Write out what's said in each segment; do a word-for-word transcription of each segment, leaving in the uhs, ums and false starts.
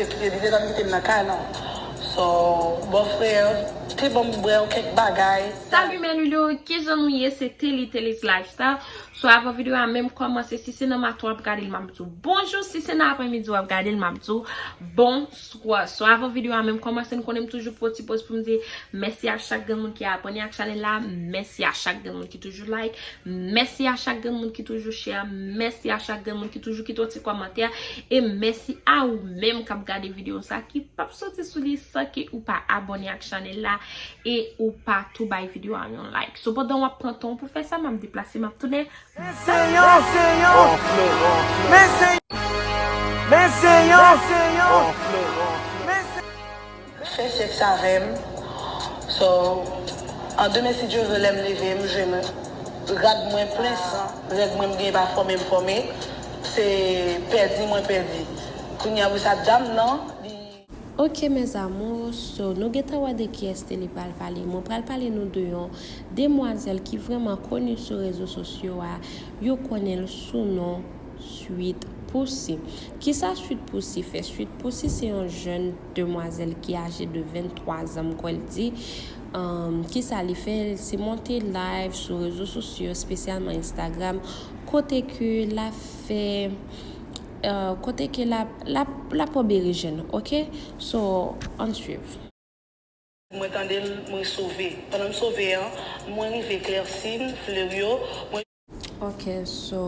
Li te tann kite m nan kay lan. So, bòfrè te ban m bwè kèk bagay. Salut mes loulous, kijan nou ye? Se Telly, Telly's Lifestyle. So, avan videyo a menm kòmanse, si se nan maten w ap gade l, m ap di w bonjou, si se nan aprèmidi w ap gade l, m ap di w bonswa. So, avan videyo a menm kòmanse, n konnen m toujou pran ti poz pou m di mèsi a chak grenn moun ki abòne ak chanèl la, mèsi a chak grenn moun ki toujou like, mèsi a chak grenn moun ki toujou share, mèsi a chak grenn moun ki toujou kite yon ti kòmantè, e mèsi a ou menm k ap gade videyo sa ki p ap soti sou li san ke ou pa abòne ak chanèl la e ou pa tou bay videyo a yon like. So, pandan w ap pran tan w pou fè sa, m ap deplase, m ap tounen. Men se yon, men se yon, men se yon, men se yon, men se Fè sèks avè m. So, an demen, si Dye vle, lè m leve, m jwenn rad mwen plen san, règ mwen m gen pa fòme m fòme, se pèdi mwen pèdi. Kounye a, wi, sa dam nan, li Ok, mes amours, so, nou gentan wè de kiyès Telly pral pale. Mwen pral pale nou de yon demwazèl ki vrèman koni sou rezo sosyo a. Yo konnen l sou non Sweet Poussy. Kisa Sweet Poussy fè? Sweet Poussy se yon jèn demwazèl ki aje de venntwa zan, m kwè l di, um, kisa li fè? Se monte live sou rezo sosyo, espesyalman Instagram, kote ke l ap fè, uh, kote ke l ap, l ap, l ap pran berejèn, ok? So, ann swiv. Mwen tande l, mwen sove. Pandan m sove an, mwen rive Klèsin, Fleryo, mwen Ok, so,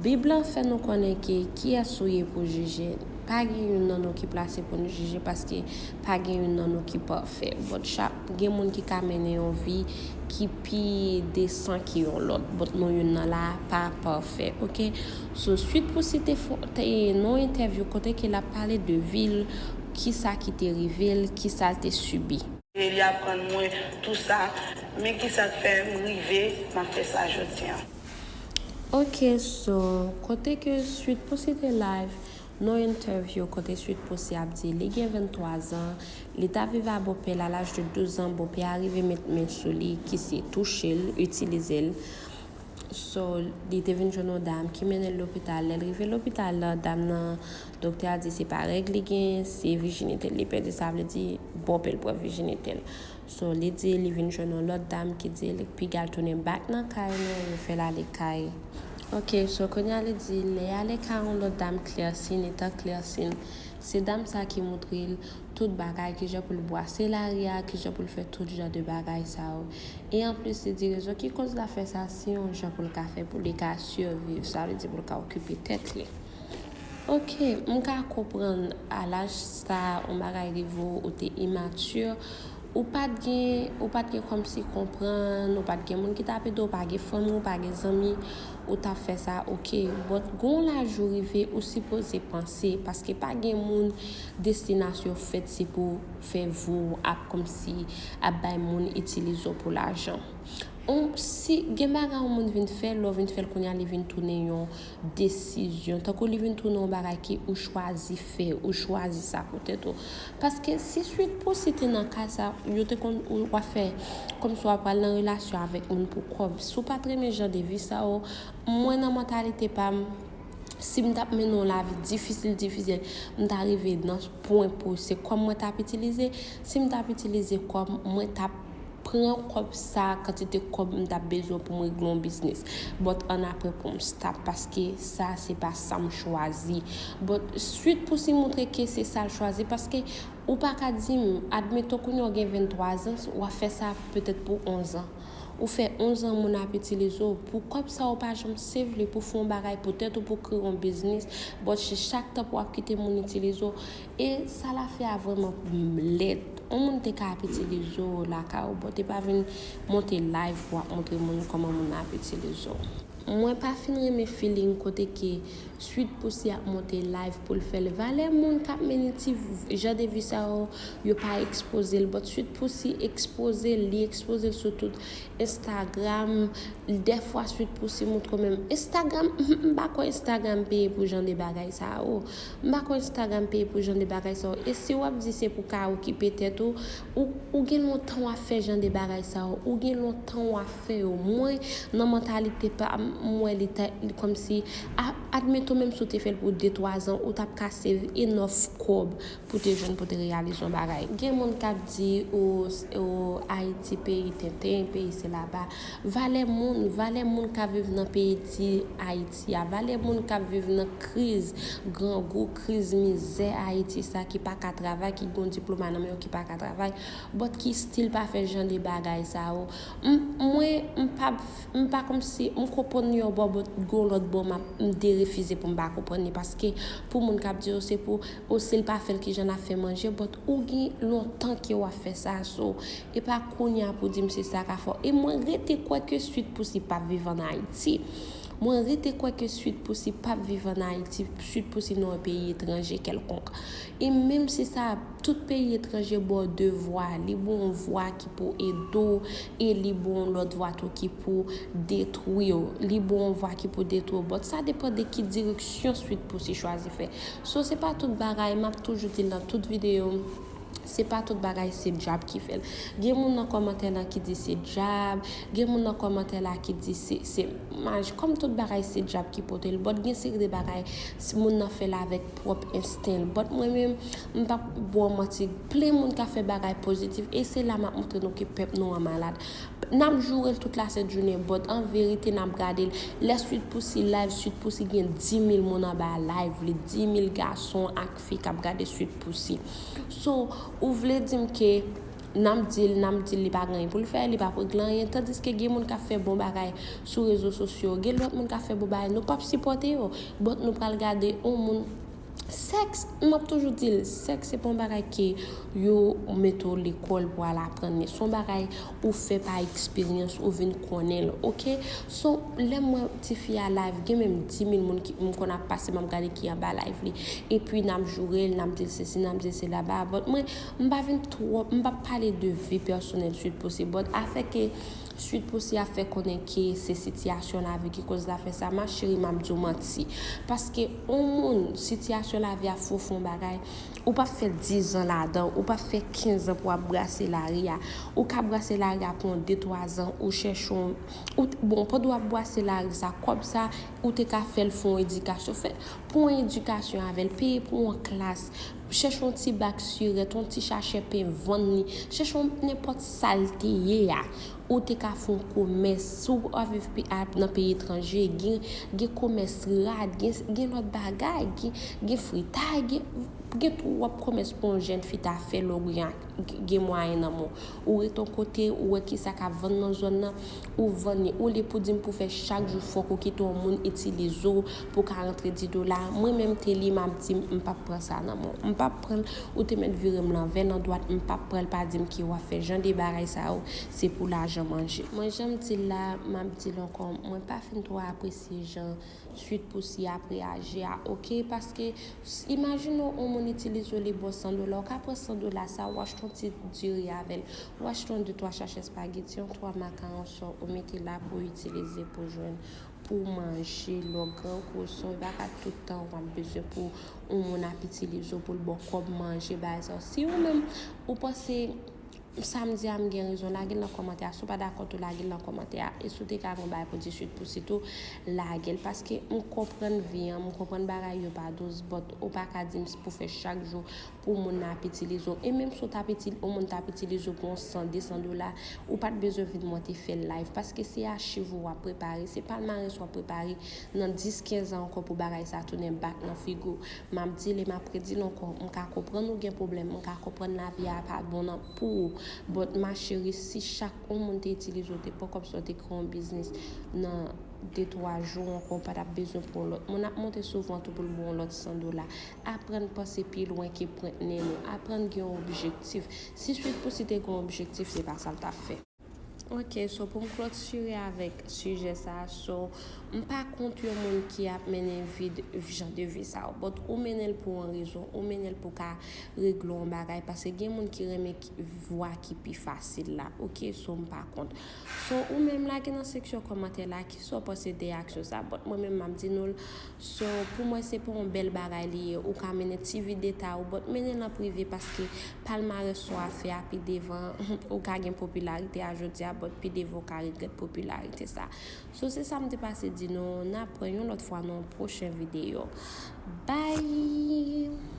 Bib lan fè nou konnen ke kiyès ou ye pou jije. Pa gen youn nan nou ki plase pou nou jije, paske pa gen youn nan nou ki pafè. But chak, gen moun ki ka mennen yon vi ki pi desan ke yon lòt, but nou youn nan la pa pafè, ok? So, Sweet Poussy te fè, te, nan yon entèvyou kote ke l ap pale de vi l, kisa ki te rive l, kisa l te sibi. E li aprann mwen tou sa, men kisa k fè m rive, m ap fè sa jodi an. Ok, so, kote ke Sweet Poussy te live, nan yon entèvyou kote Sweet Poussy ap di li gen venntwa zan, li t ap viv a bòpè l a laj de douz an, bòpè a rive met men sou li, ki se touche l, itilize l. So, li te vin jwenn yon dam ki mennen l lopital. Lè l rive lopital la, dam nan, doktè a di se pa règ li gen, se vijinite l li pèdi, sa vle di bòpè l pran vijinite l. So, li di li vin jwenn yon lòt dam ki di l piga l tounen back nan kay nou, yo fè l ale kay. Ok, so kounye a li di lè y ale kay yon lòt dam Klèsin, etan Klèsin, se dam sa ki moutre l tout bagay, kijan pou l bwase lari a, kijan pou l fè tout jan de bagay sa yo. E anplis, li di rezon ki koz l ap fè sa, se yon jan pou l ka fè, pou li ka siviv, sa vle di pou l ka okipe tèt li. Ok, m ka konprann a laj sa, yon bagay rive w, ou te imati, ou pa t gen, ou pa t gen kòmsi konprann, ou pa t gen moun ki t ap ede w, ou pa gen fanmi, ou pa gen zanmi, ou t ap fè sa, ok. But gon laj ou rive, ou sipoze panse, paske pa gen moun destinasyon fèt se pou fè vi w ap kòmsi ap bay moun itilize w pou lajan. On, si gen bagay yon moun vin fè, lè w vin fè l kounye a, li vin tounen yon desizyon. Tankou li vin tounen yon bagay ke ou chwazi fè, ou chwazi sa pou tèt ou. Paske si Sweet Poussy te nan ka sa, yo te konn ou w ap fè kòmsi w ap pral nan relasyon avèk moun pou kòb. Si w pa t renmen jan de vi sa yo, mwen nan mantalite pa m, si m t ap mennen yon lavi difisil, difisil, m ta rive nan pwen pou se kòb mwen t ap itilize. Si m t ap itilize kòb, mwen t ap pran kòb sa, kantite kòb m t ap bezwen pou m regle yon biznis. But annapre pou m stop, paske sa se pa sa m chwazi. But Sweet Poussy montre ke se sa l chwazi, paske ou pa ka di m, admeton kounye a w gen venntwa zan, w ap fè sa petèt pou onz an. Ou fè onz an moun ap itilize w. Pou kòb sa ou pa janm save li pou fè yon bagay pou tèt ou, pou kreye yon biznis. But se chak tan pou w ap kite moun itilize w. E sa l ap fè a vrèman lèd. Yon moun te ka ap itilize w lakay ou, but e pa vin monte live pou w ap montre moun kòman moun nan ap itilize w. Mwen pa fin renmen feeling kote ke Sweet Poussy ap monte live pou l fè l. Valè moun k ap mennen ti v-, jan de vi sa yo, yo pa ekspoze l. But Sweet Poussy ekspoze l, li ekspoze l sou tout Instagram. Dèfwa Sweet Poussy montre w menm Instagram, m pa kwè Instagram peye pou jan de bagay sa yo. M pa kwè Instagram peye pou jan de bagay sa yo. E si w ap di se pou ka okipe tèt ou, ou, ou gen lontan w ap fè jan de bagay sa yo. Ou gen lontan w ap fè yo. Mwen, nan mantalite pa m, M wè li ta, li kòmsi, a, admeton menm si w te fè l pou de twa zan, ou t ap ka save enough kòb pou te jwenn, pou te reyalize yon bagay. Gen moun k ap di ou, ou Ayiti peyi tenten, peyi se laba. Valè moun, valè moun k ap viv nan peyi di Ayiti a, valè moun k ap viv nan kriz grangou, kriz mizè Ayiti sa, ki pa ka travay, ki gen yon diplòm nan men yo, ki pa ka travay, but ki still pa fè jan de bagay sa yo. M, mwen, m pa, m pa kòmsi, m konprann yon bò, but gon lòt bò, m ap, m derefize pou m pa konprann li, paske pou moun k ap di yo se pou, ou si l pa fè l, kijan l ap fè manje, but ou gen lontan ke w ap fè sa, so, e pa kounye a pou di m se sa k ap fè w. E mwen rete kwè ke Sweet Poussy p ap viv ann Ayiti. Mwen rete kwè ke Sweet Poussy p ap viv ann Ayiti, Sweet Poussy nan yon peyi etranje kèlkonk. E menm si sa, tout peyi etranje ba w de vwa, li ba w yon vwa ki pou ede w, e li ba w yon lòt vwa tou ki pou detwi w, li ba w yon vwa ki pou detwi w. But sa depann de ki direksyon Sweet Poussy chwazi fè. So, se pa tout bagay, m ap toujou di l nan tout videyo m, se pa tout bagay se djab ki fè l. Gen moun nan kòmantè la ki di se djab, gen moun nan kòmantè la ki di se, se maj, kòm tout bagay se djab ki pote l, but gen seri de bagay, s-, moun nan fè l avèk pwòp ensten l. But mwen menm, m p ap ba w manti, plen moun ka fè bagay pozitif, e se la m ap montre nou ke pèp nou an malad. N ap joure l tout la sent jounen, but an verite n ap gade l. Lè Sweet Poussy live, Sweet Poussy gen dis mil moun anba live li, dis mil gason ak fi k ap gade Sweet Poussy. So, ou vle di m ke n ap di l, n ap di l li pa gen anyen pou l fè, li p ap regle anyen, tandiske gen moun k ap fè bon bagay sou rezo sosyo, gen lòt moun k ap fè bon bagay, nou p ap sipòte yo, but nou pral gade yon moun, sèks, m ap toujou di l, sèks se pa yon bagay ke yo mete w lekòl pou al aprann li, se yon bagay ou fè pa eksperyans, ou vin konnen l, oke? So, lè m wè tifi a live, gen menm dis mil moun ki m konn ap pase, m ap gade ki anba live li. Epi n ap joure l, n ap di l sesi, n ap di l sela, but mwen, m pa vin twò, m p ap pale de vi pèsonèl Sweet Poussy, but afè ke Sweet Poussy ap fè konnen ke se sitiyasyon lavi ki koz l ap fè sa, ma chérie, m ap di w manti. Paske yon moun, sitiyasyon lavi a fè w fè yon bagay, ou p ap fè diz an ladan, ou p ap fè kenz an pou w ap brase lari a. Ou ka brase lari a pou yon de twa zan, ou chèche yon, ou, bon, pandan w ap brase lari sa, kòb sa, ou te ka fè l fè yon edikasyon. Fè, pran yon edikasyon avè l, peye pou yon klas, chèche yon ti bak sirèt, yon ti sachè pen, vann li, chèche yon nenpòt sa l te ye a. Ou te ka fè yon komès, si w ap viv pe-, a, nan peyi etranje, gen, gen komès rad, gen, gen lòt bagay, gen, gen fritay, gen, gen twòp komès pou yon jèn fi ta fè lè w gen, gen mwayen nan men w. Ou rete yon kote, ou wè kisa k ap vann nan zòn nan, ou vann li. Olye pou di m pou fè chak jou fòk ou kite yon moun itilize w pou ka rantre dis dola. Mwen menm te li, m ap di m, m p ap pran sa nan men w. M p ap pran l, ou te mèt vire m lanvè nan dwat, m p ap pran l, pa di m ke w ap fè jan de bagay sa yo, se pou lajan manje. Mwen jan m di l la, m ap di l ankò, mwen pa fin twò apresye jan Sweet Poussy ap reyaji a, oke? Paske, s-, imajine w, yon moun itilize w, li ba w san dola, ou ka pran san dola sa, ou achte yon ti diri avè l, ou achte yon de twa sachè espageti, yon twa makaron, sa ou mete la pou w itilize pou jwenn, pou w manje, lè w grangou, sa w pa ka tout tan w ap bezwen pou yon moun ap itilize w, pou l ba w kòb manje, bagay sa yo. Si ou menm, ou panse Samdi a, m gen rezon, lage l nan kòmantè a. Si w pa dakò tou, lage l nan kòmantè a. E si w te ka gen yon bagay pou di Sweet Poussy tou, lage l. Paske m konprann vi an, m konprann bagay yo pa dous, but ou pa ka di m pou fè chak jou pou moun nan ap itilize w. E menm si w t ap itil-, yon moun t ap itilize w pou yon san, de san dola, ou pa t bezwen vin monte fè live. Paske se achiv ou w ap prepare, se palmarès w ap prepare nan dis, kenz an ankò pou bagay sa tounen back nan figi w. M ap di l e m ap redi l ankò, m ka konprann ou gen pwoblèm, m ka konprann lavi a pa bon nan pou ou, but ma chérie, si chak yon moun te itilize w, te pran kòb sa w te kreye yon biznis, nan de twa jou ankò, ou pa t ap bezwen pou yon lòt moun ap monte sou vant ou pou l ba w yon lòt san dola. Aprann panse pi lwen ke pwent nen nou. Aprann gen yon objektif. Si Sweet Poussy te gen yon objektif, se pa sa l t ap fè. Ok, so pou m klotire avèk sijè sa, so, m pa kont yon moun ki ap mennen vi d-, jan de vi sa yo, but ou mennen l pou yon rezon, ou mennen l pou ka regle yon bagay, paske gen moun ki renmen ki, vwa ki pi fasil la, ok, so m pa kont. So, ou menm lage nan seksyon kòmantè la, kisa w panse de aksyon sa, but mwen menm m ap di nou l, So, pou mwen, se pa yon bèl bagay li ye. Ou ka mennen ti vi deta ou, but mennen l an prive, paske palmarès sa w ap fè a pi devan, ou ka gen popilarite a jodi a, but pi devan w ka regrèt popilarite sa. So, se sa m te pase di nou, n ap wè yon lòt fwa nan yon pwochen videyo. Bye!